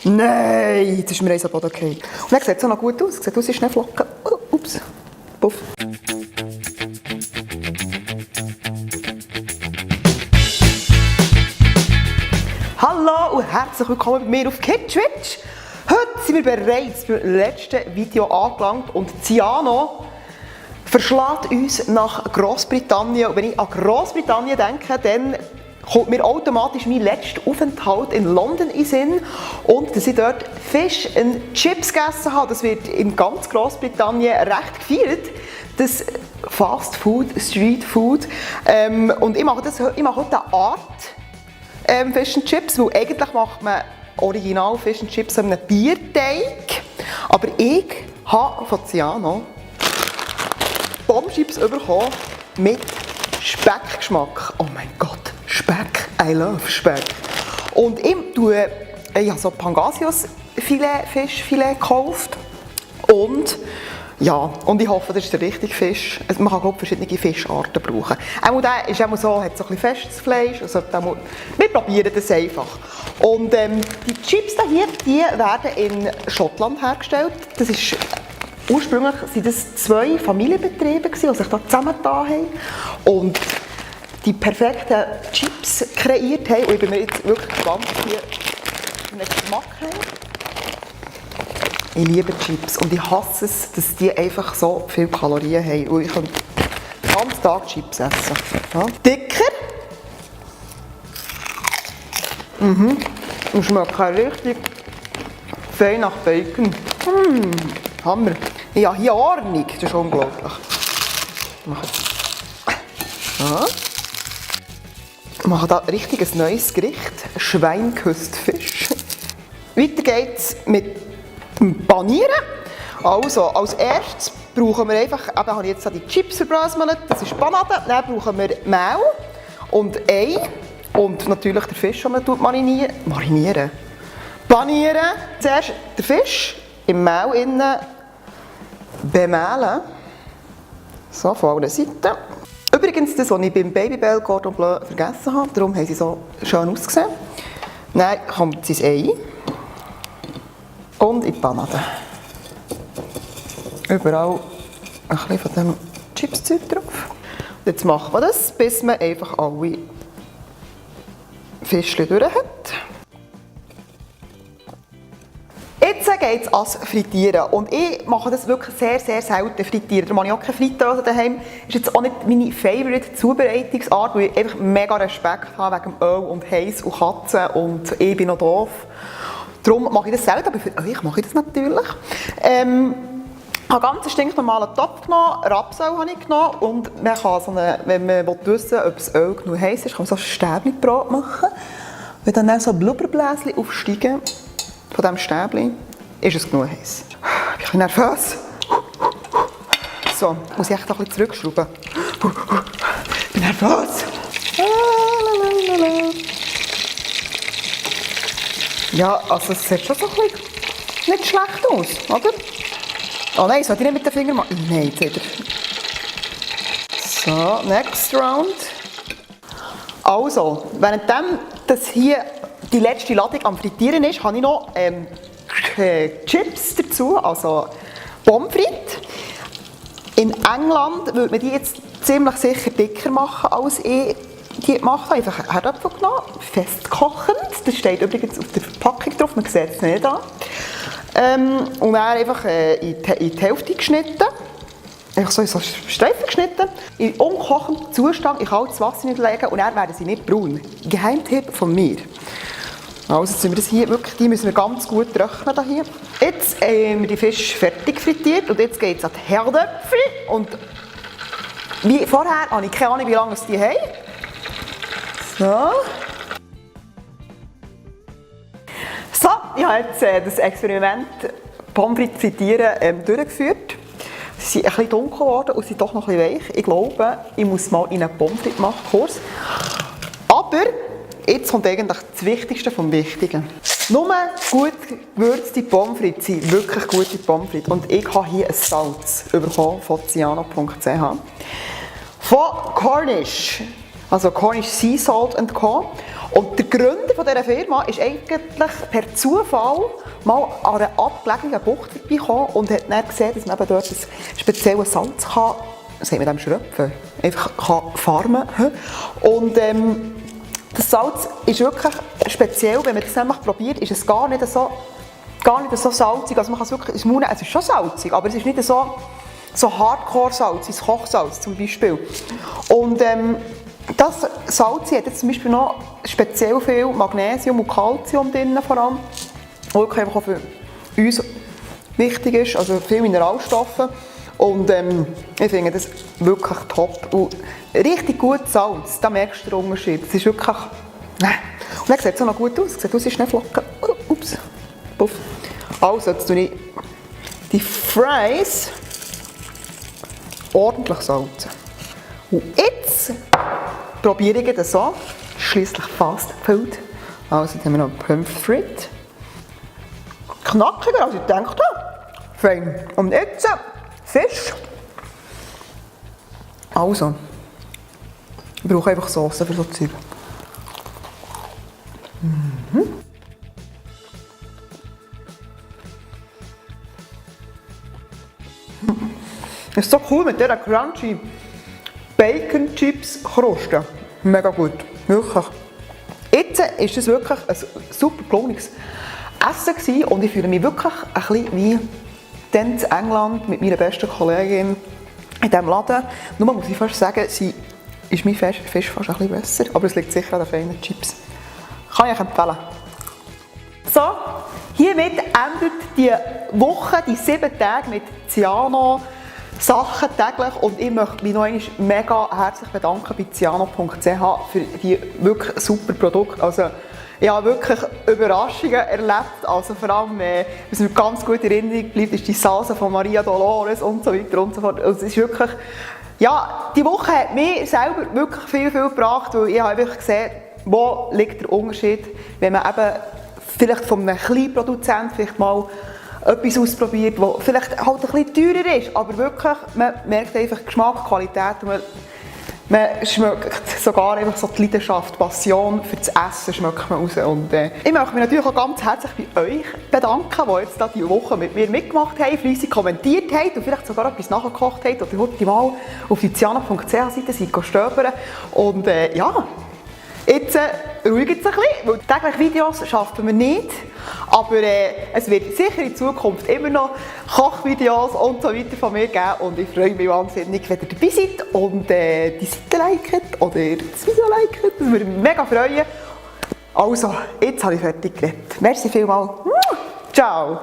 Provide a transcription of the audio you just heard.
Nein, jetzt ist mir eins am Boden gefallen. Und dann sieht es auch noch gut aus. Es sieht aus wie Schneeflocken. Ups. Puff. Hallo und herzlich willkommen bei mir auf KidSwitch. Heute sind wir bereits beim letzten Video angelangt und Ciano verschlägt uns nach Grossbritannien. Und wenn ich an Grossbritannien denke, dann kommt mir automatisch mein letzter Aufenthalt in London in den Sinn. Und dass ich dort Fish and Chips gegessen habe, das wird in ganz Grossbritannien recht gefeiert. Das Fast Food, Street Food. Und ich mache heute eine Art Fish and Chips, weil eigentlich macht man original Fish and Chips an einem Bierteig. Aber ich habe von Ciano Bombchips bekommen mit Speckgeschmack. Oh mein Gott, Speck, I love Speck. Und ich habe so Pangasius-Filet, Fischfilet gekauft. Und ich hoffe, das ist der richtige Fisch. Also man kann, glaube ich, verschiedene Fischarten brauchen. Der ist so, hat so ein bisschen festes Fleisch. Also wir probieren das einfach. Und die Chips hier, die werden in Schottland hergestellt. Das ist, ursprünglich waren das 2 Familienbetriebe, die sich da zusammengetan haben und die perfekten Chips kreiert haben. Und ich bin mir jetzt wirklich gespannt, was die einen Geschmack haben. Ich liebe Chips und ich hasse es, dass die einfach so viele Kalorien haben. Und ich kann den ganzen Tag Chips essen. Ja. Dicker. Und schmeckt richtig fein nach Bacon. Hammer. Ich habe hier Ordnung, das ist unglaublich. Ich mache da richtig ein neues Gericht. Schwein küsst Fisch. Weiter geht's mit Panieren. Also, als erstes brauchen wir einfach, eben habe ich jetzt die Chips verbröselt, das ist Panade. Dann brauchen wir Mehl und Ei und natürlich den Fisch, den man marinieren. Panieren. Zuerst den Fisch im Mehl innen bemehlen. So, von allen Seiten. Übrigens, das, was ich beim Babybel Cordon Bleu vergessen habe, darum haben sie so schön ausgesehen. Dann kommt sein Ei. Und in die Panade. Überall ein bisschen von dem Chips-Zeug drauf. Und jetzt machen wir das, bis man einfach alle Fischchen durch hat. Jetzt geht es ans Frittieren. Und ich mache das wirklich sehr, sehr selten frittieren. Darum habe ich auch keine Fritteuse daheim. Das ist jetzt auch nicht meine favorite Zubereitungsart, weil ich einfach mega Respekt habe wegen Öl und Heiß und Katzen und ich bin noch doof. Darum mache ich das selten, aber für euch mache ich das natürlich. Ich habe einen ganz stinknormalen Topf genommen, Rapsöl habe ich genommen und man kann wenn man wissen will, ob das Öl genug heiß ist, kann man so ein Stäbchenbrot machen. Wenn dann so Blubberbläschen aufsteigen von diesem Stäbchen, ist es genug heiß. Ich bin ein bisschen nervös. So, muss ich echt ein bisschen zurückschrauben. Ich bin nervös. Ja, also es sieht schon so ein bisschen nicht schlecht aus, oder? Oh nein, sollte ich nicht mit den Fingern machen? Nein, jetzt wieder. So, next round. Also, währenddem das hier die letzte Ladung am Frittieren ist, habe ich noch Chips dazu, also Pommes frites. In England würde man die jetzt ziemlich sicher dicker machen, als ich die gemacht habe. Einfach Herdöpfel genommen, festkochend. Das steht übrigens auf der Verpackung drauf, man sieht es nicht an. Und dann einfach in die Hälfte geschnitten. Einfach so in so Streifen geschnitten. In unkochendem Zustand in kaltes Wasser legen und dann werden sie nicht braun. Geheimtipp von mir. Also jetzt müssen wir das hier wirklich, die müssen wir ganz gut trocknen hier. Jetzt haben wir die Fisch fertig frittiert und jetzt geht es an die Herdöpfel. Und wie vorher habe ich keine Ahnung, wie lange es die haben. So. So, ich habe jetzt das Experiment Pommes frites frittieren durchgeführt. Sie sind ein bisschen dunkel geworden und sind doch noch ein bisschen weich. Ich glaube, ich muss mal in einen Pommes frites machen Kurs. Aber jetzt kommt eigentlich das Wichtigste vom Wichtigen. Nur gut gewürzte Pommes frites sind wirklich gute Pommes frites. Und ich habe hier ein Salz bekommen von ciano.ch. Von Cornish. Also Cornish Sea Salt & Co. Und der Gründer von dieser Firma ist eigentlich per Zufall mal an einer abgelegenen Bucht vorbeigekommen und hat dann gesehen, dass man eben dort ein spezielles Salz kann, das sagt man dem Schröpfen, einfach kann farmen kann. Und das Salz ist wirklich speziell, wenn man das nämlich probiert, ist es gar nicht so salzig. Also man kann es wirklich ins Mund nehmen, es ist schon salzig, aber es ist nicht so Hardcore-Salz, wie das Kochsalz zum Beispiel. Und das Salz hat jetzt zum Beispiel noch speziell viel Magnesium und Calcium drin, vor allem, was wirklich einfach auch für uns wichtig ist, also viele Mineralstoffe. Und ich finde das wirklich top. Und richtig gutes Salz, da merkst du den Unterschied. Es ist wirklich... Und dann sieht es auch noch gut aus. Es sieht aus wie Schneeflocken. Ups. Puff. Also, jetzt tue ich die Fries ordentlich salzen. Und jetzt probiere ich das so. Schliesslich Fast Food. Also, jetzt haben wir noch Pommes frites. Knackiger als ich gedacht habe. Fein. Und jetzt Fisch. Also, ich brauche einfach Sauce für so Zeug. Es ist so cool mit dieser crunchy Bacon Chips Kruste. Mega gut, wirklich. Jetzt war es wirklich ein super gelungenes Essen gewesen und ich fühle mich wirklich ein bisschen wie dann in England mit meiner besten Kollegin in diesem Laden. Nur muss ich fast sagen, sie ist mein Fisch fast ein bisschen besser, aber es liegt sicher an den feinen Chips. Kann ich euch empfehlen. So, hiermit endet die Woche, die 7 Tage mit Ciano Sachen täglich und ich möchte mich noch einmal mega herzlich bedanken bei ciano.ch für die wirklich super Produkte. Also, ich habe wirklich Überraschungen erlebt, also vor allem, was mir ganz gut in Erinnerung bleibt, ist die Salsa von Maria Dolores und so weiter und so fort. Also es ist wirklich, ja, die Woche hat mir selber wirklich viel gebracht, weil ich habe wirklich gesehen, wo liegt der Unterschied, wenn man eben vielleicht von einem kleinen Produzenten vielleicht mal etwas ausprobiert, das vielleicht halt ein bisschen teurer ist, aber wirklich, man merkt einfach Geschmack, Qualität und man schmeckt sogar einfach so die Leidenschaft, die Passion für das Essen schmeckt man raus. Und, ich möchte mich natürlich auch ganz herzlich bei euch bedanken, die jetzt diese Woche mit mir mitgemacht haben, fleissig kommentiert haben und vielleicht sogar etwas nachgekocht haben oder heute mal auf die ciano.ch-Seite stöbern. Und ja, jetzt ruhig es ein bisschen, weil tägliche Videos schaffen wir nicht. Aber es wird sicher in Zukunft immer noch Kochvideos und so weiter von mir geben. Und ich freue mich wahnsinnig, wenn ihr dabei seid und die Seite liket oder das Video liket. Das würde mich mega freuen. Also, jetzt habe ich fertig geredet. Merci vielmals. Ciao.